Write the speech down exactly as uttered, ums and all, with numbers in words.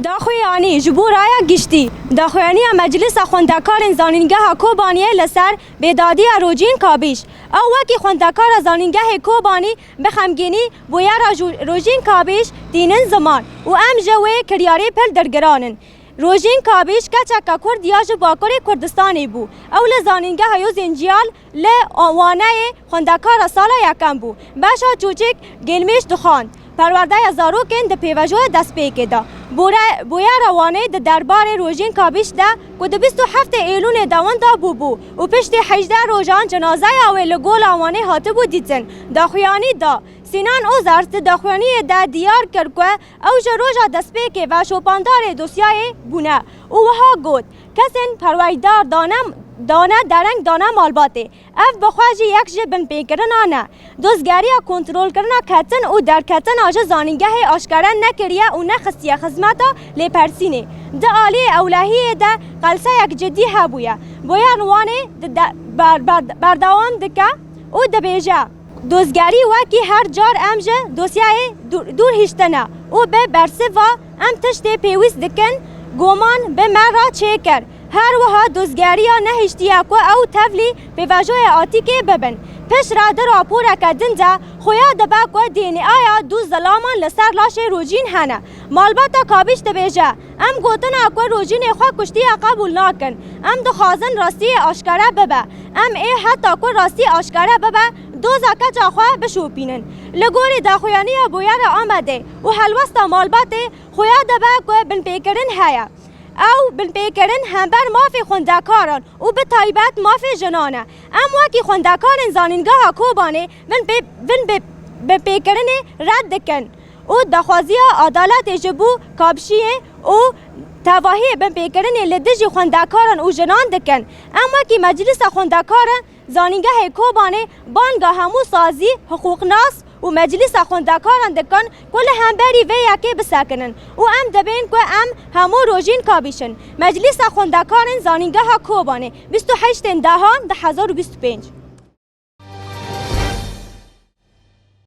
Daxuyanî ji bo raya giştî. Daxuyaniya Meclisa Xwendekarên Zanîngeha Kobaniyê li ser bêdadiya Rojîn Kabîş. Ew wekî xwendekara Zanîngehê Kobanî bi xemgînî bûyera Ju-, Rojîn Kabîş tînin ziman û em ji wê kiryarê pir dirgiran in. Rojîn Kabîş keçeke Kurd ya ji Bakurê Kurdistanê bû. Ew li Zanîngeha Yozên Ciyal li Waneyê xwendekara sala yekem bû. Beşa çûçik gêlmêş dixwand. Perwerdeya zarokên di pêvajoya destpêkê de. Bûre-, bûyera Wanê di derbarê Rojîn Kabîş de ku di bîst û heftê Êlûnê de winda bûbû û piştî hejdeh rojan cenazeya wê li Gola Wanê hatibû dîtin, daxuyanî da. Sînan Ozers di daxuyaniyê de diyar kir ku ew ji roja destpêkê ve şopandarê dosyayê bûne û wiha got, kesên perweydar dane, dane dereng dane malbatê. Ev bi xwe jî yek ji binpêkirina ne. Dozgeriya kontrolkirina ketin û derketina ji zanîngehê aşkere nekiriye û nexistiye xizmeta lêpersînê. Di aliyê ewlehiyê de qelseyek cidî hebûye. Boyan Wanê di de-, ber-, ber-, berdewam dike û dibêje, dozgerî wekî her car em ji dosyayê dû-, dûr hiştine û bi bersiva em tiştê pêwîst dikin, goman bi me re çêkir. Her wiha dozgeriya nehiştiye ku ew tevlî pêvajoya Atîkê bibin. Piştre di raporeke din de xuya dibe ku D N A ya du zilaman li ser laşê Rojîn hene. Malbata Kabîş dibêje, em gotina ku Rojînê xwe kuştiye qebûl nakin. Em dixwazin rastiyê aşkere bibe. Em ê heta ku rastî aşkere bibe, doza keça xwe bişopînin. Li gorî daxuyaniya bûyera Amedê û helwesta malbatê, xuya dibe ku binpêkirin heye. Ew binpêkirin hember mafê xwendekaran û bi taybet mafê jinan e. Em wekî xwendekarên Zanîngeha Kobanê vin pê-, vin bi-, binpêkirinê red dikin û daxwaziya adaletê ji bo Kabşiyê û tevahiyê binpêkirinê li dijî xwendekaran û jinan dikin. Em wekî Meclîsa Xwendekaran Zanîngehê Kobanê banga hemû sazî, hiqûqnas û Meclîsa Xwendekaran dikin ku li hemberî vê yekê bisekinin û em dibên ku em hemû Rojîn Kabîş in. Meclîsa Xwendekarên Zanîngeha Kobanê, bîst û heştên Dehan du hezar û bîst û pênc.